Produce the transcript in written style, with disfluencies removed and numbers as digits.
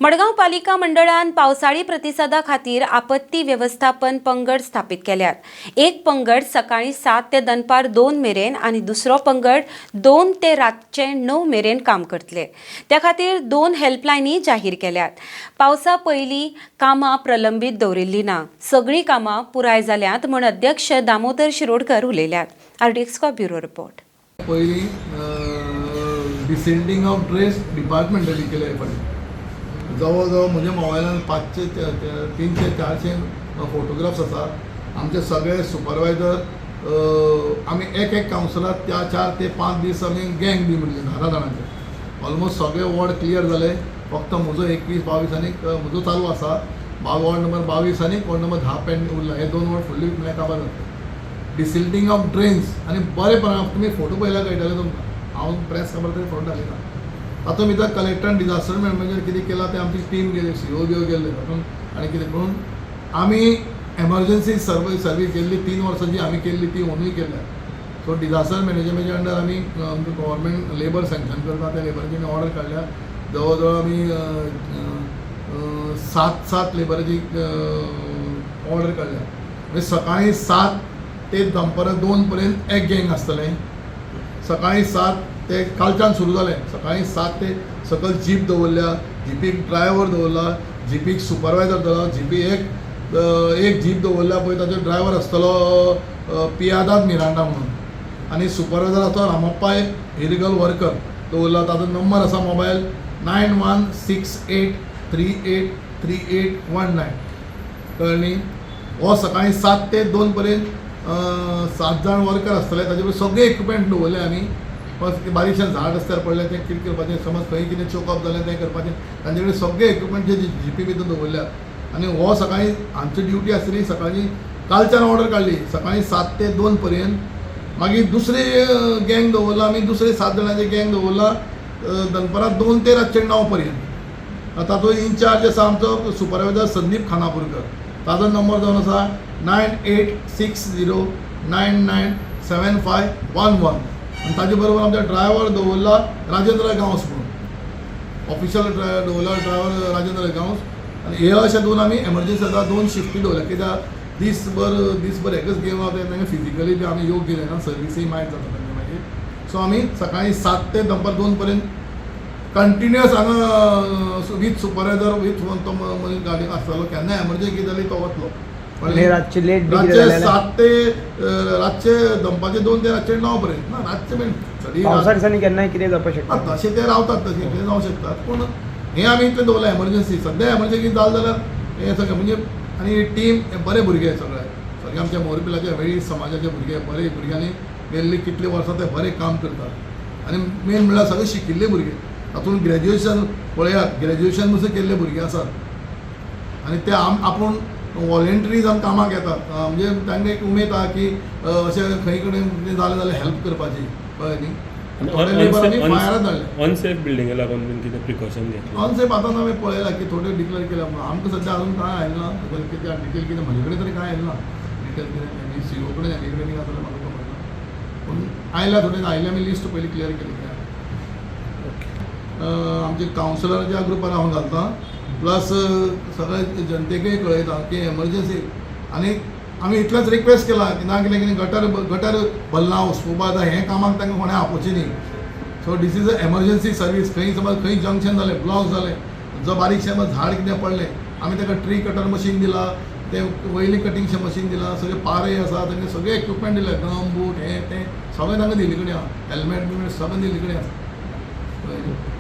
मडगांव पालिका मंडळान पावसाळी प्रतिसादा खातीर आपत्ती वेवस्थापन पंगड स्थापीत केल्यात. एक पंगड सकाळी 7 ते दनपार 2 मेरेन आनी दुसरो पंगड 2 ते रातचे 9 मेरेन काम करतले. त्या खातीर 2 हेल्पलायनी जाहीर केल्यात. पावसा पयलीं कामां प्रलंबीत दवरिल्लीं ना, सगळीं कामां पुराय जाल्यांत म्हूण अध्यक्ष दामोदर शिरोडकर उलयल्यात. RDX bureau report. पयलीं डिसिल्टींग ऑफ ड्रेस डिपार्टमेंटली केले फाटीं जवळ जवळ म्हज्या मोबायलान 500 300 400 फोटोग्राफ्स आसा. आमचे सगळे सुपरवायजर आमी एक एक कावन्सिलाक त्या 4 ते 5 दीस आमी गँग बी म्हणले 10 जाणांचे. ऑलमोस्ट सगळे वॉर्ड क्लियर जाले, फक्त म्हजो 21 22 आनी म्हजो चालू आसा. वॉर्ड नंबर 22 आनी वॉर्ड नंबर 10 पेंड उरला. हे 2 वॉर्ड फुल्ली म्हळ्यार काबार जाता. डिसिल्टींग ऑफ ड्रेन्स आनी बरें तुमी फोटो पळयल्यार कळटलें तुमकां. हांव प्रेस खबर तरी फोटो घालिना. तातूंत भितर कलेक्टरान डिजास्टर मॅनेजमेंट कितें केलां तें आमची टीम गेली, सीओ बिओ गेल्ले तातूंत आनी कितें म्हणून आमी एमर्जन्सी सर्वीस गेल्ली 3 वर्सां जी आमी केल्ली ती ओनूय केल्या. सो डिजास्टर मॅनेजमेंटच्या अंडर आमी गव्हर्मेंट लेबर सँक्शन करता, त्या लेबराची आमी ऑर्डर काडल्या. जवळ जवळ आमी 7 लेबराची ऑर्डर काडल्या. म्हणजे सकाळी 7 ते दनपारां 2 पर्यंत एक गँग आसतलें. सकाळी 7 ते कालच्यान सुरू जालें. सकाळी 7 ते सकयल जीप दवरल्या, जिपीक ड्रायव्हर दवरला, जिपीक सुपरवायजर दवरला. जिपी एक जीप दवरल्या पळय, ताचो ड्रायव्हर आसतलो पियादाद मिरांडा म्हणून आनी सुपरवायजर आसतो रामप्पा एक इलिगल वर्कर दवरला. ताचो नंबर आसा मोबायल 916838 3819. कळ्ळें न्ही? हो सकाळी 7 ते 2 पर्यंत 7 जाण वर्कर आसतले. ताजे बरोबर सगळे इक्विपमेंट दवरले आमी. बारीकशें झाड रस्त्यार पडलें तें कितें करपाचें, समज खंय कितें चोकअप जालें तें करपाचें, तांचे कडेन सगळे इक्विपमेंट जे जिपी भितर दवरल्यात. आनी हो सकाळी आमची ड्युटी आसली, सकाळी कालच्यान ऑर्डर काडली सकाळी 7 ते 2 पर्यंत. मागीर दुसरी गँग दवरला आमी, दुसरे 7 जाणांचे गँग दवरला दनपारां 2 ते रातचे 9 पर्यंत. तातूंत इन्चार्ज आसा आमचो सुपरवायजर संदीप खानापूरकर. ताजो नंबर जावन आसा 9860 99 7511. आनी ताजे बरोबर आमचो ड्रायव्हर दवरला राजेंद्र गांवस म्हणून, ऑफिशियल दवरला ड्रायव्हर राजेंद्र गांवस. आनी हे अशे दोन आमी एमर्जन्सी आतां 2 शिफ्टी दवरल्या, कित्याक दीसभर दीसभर एकच गेम आहा, तांकां फिजिकली बी आमी योग्य जायना, सर्विसूय मायट जाता तांकां मागीर. सो आमी सकाळी 7 ते दनपार 2 पर्यंत कंटिन्युअस हांगा वीथ सुपरवायजर वीथ तो मनीस गाडी आसतलो. केन्ना एमर्जन्सी कितें जाली तो वतलो. आनी रातचे लेट बी कितें रातचे जालें? 7 ते रातचे दनपारचे 2 ते रातचे 9 पर्यंत ना, रातचे मेन चड पावसा दिसांनी केन्नाय कितें जावपाक शकता. तशें ते रावतात, तशें कितें जावं शकतात. पूण हें आमी इतलें दवरलां एमर्जन्सी. सद्या एमर्जन्सी कितें जालें जाल्यार हें सगळें म्हणजे आनी टीम हे बरे भुरगे सगळे सगळे आमच्या मोरपिलाचे वेळी समाजाचे भुरगे, बरे भुरग्यांनी गेल्ली कितली वर्सां ते बरें काम करतात. आनी मेन म्हणल्यार सगळे शिकिल्ले भुरगे, तातूंत ग्रॅज्युएशन पळयात, ग्रॅज्युएशन पसून केल्ले भुरगे आसात. आनी ते आपूण वॉलेंटरी जावन कामाक येतात. म्हणजे तांकां एक उमेद आहा की अशें खंय कडेन कितें जालें जाल्यार हेल्प करपाची, कळ्ळें न्ही? थोडे लेबर आमी फायरात धाडले. अनसेफ बिल्डिंगे लागून बीन कितें प्रिकॉशन घेतलें? अनसेफ आतां हांवें पळयलां की थोडे डिक्लेअर केल्या म्हणून. आमकां सद्या अजून कांय आयलें ना कितें डिटेल, कितें म्हजे कडेन तरी कांय आयलें ना डिटेल कितें. सीओ कडेन हेजे कडेन कितें आसलें म्हाका खबर ना, पूण आयल्या थोडे आयले, आमी लिस्ट पयलीं क्लियर केली. आमचे कावन्सिलराच्या ग्रुपार हांव घालतां, प्लस सगळे जनतेकूय कळयता की एमर्जन्सी. आनी आमी इतलेंच रिक्वेस्ट केला की ना कितें कितें गटर गटर भरला उसपुपा आतां हें कामाक तांकां कोणें आपोवचें न्ही. So this is a emergency service. खंय समज खंय जंक्शन जालें, ब्लॉक जालें, जो बारीकशें समज झाड कितें पडलें, आमी ताका ट्री कटर मशीन दिलां, तें वयली कटिंगचें मशीन दिलां, सगळे पारे आसा तांकां, सगळे इक्विपमेंट दिले, गम बूट हें तें सगळें तांकां दिल्ले कडेन आहा, हेल्मेट बिल्मेट सगळें दिल्ले कडेन आसा, कळ्ळें न्ही?